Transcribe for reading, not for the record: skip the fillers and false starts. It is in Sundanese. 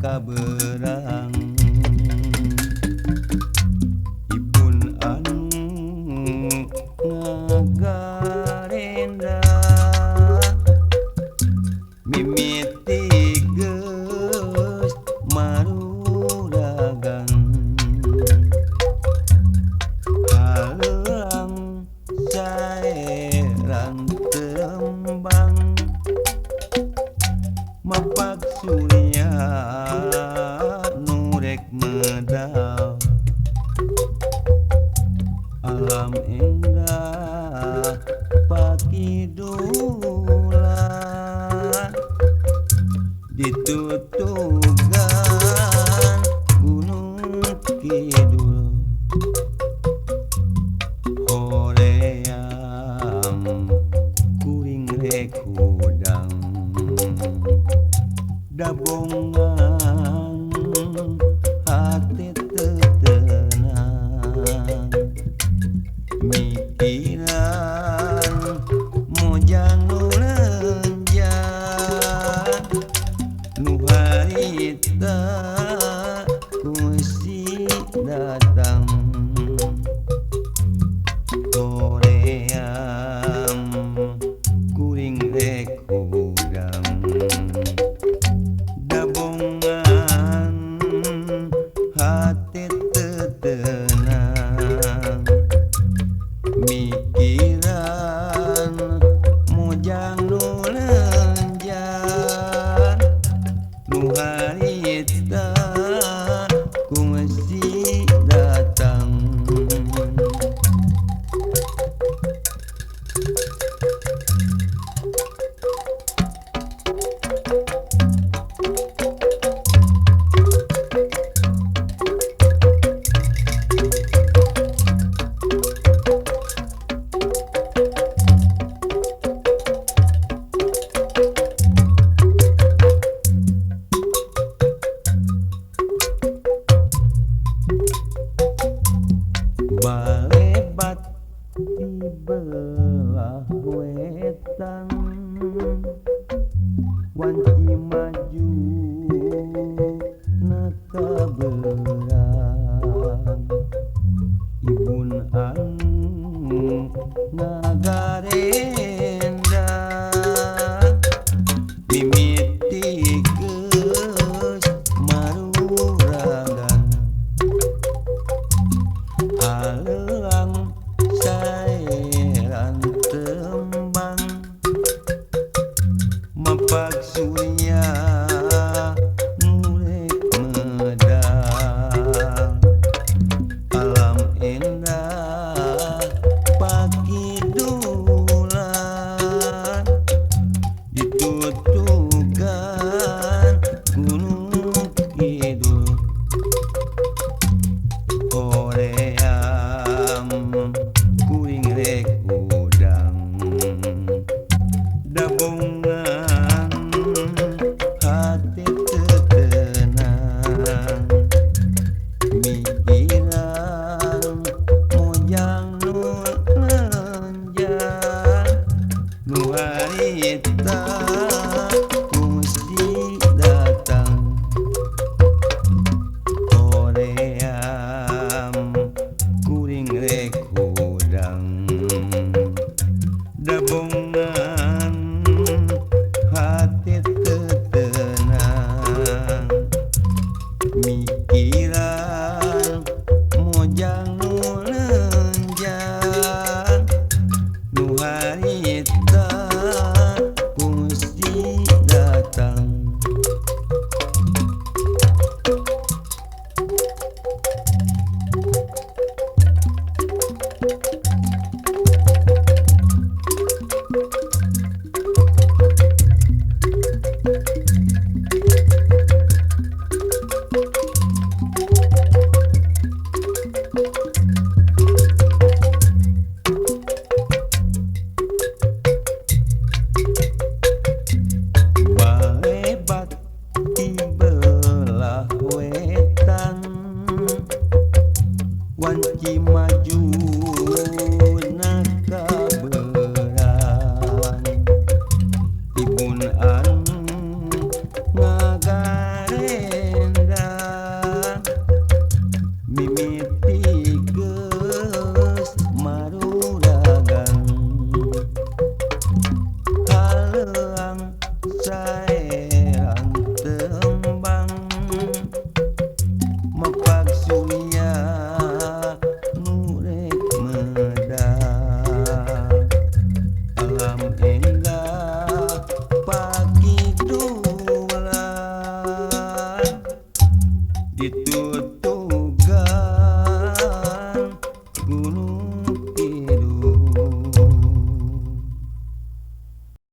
kaberang Ibun anu ngagarenda mimiti geus maruragan haleuang saeran tembang mapak surya nu rek medal alam indah pakidulan ditutugan Gunung Kidul hoream kuring rek hudang dabongan hati tenang mikiran mojang nu lenjan nu harita kusi datang hoream kuring rek hudang dabongan hati tenang mikiran mojang nu lenjan nu harita kungsi datang. Balebat di belah wetan wanci maju na kaberang Ibun anu ngagarenda mimiti geus maruragan haleuang saeran tembang mapak surya nu rek medal alam endah pakidulan ditutugan Gunung Kidul hoream kuring rek hudang dabongan hati tenang mikiran mojang nu lenjan nu harita kungsi datang hoream kuring rek hudang dabongan hati tenang mikiran mojang nu lenjan nu harita kungsi datang. Balebat di belah wetan wanci maju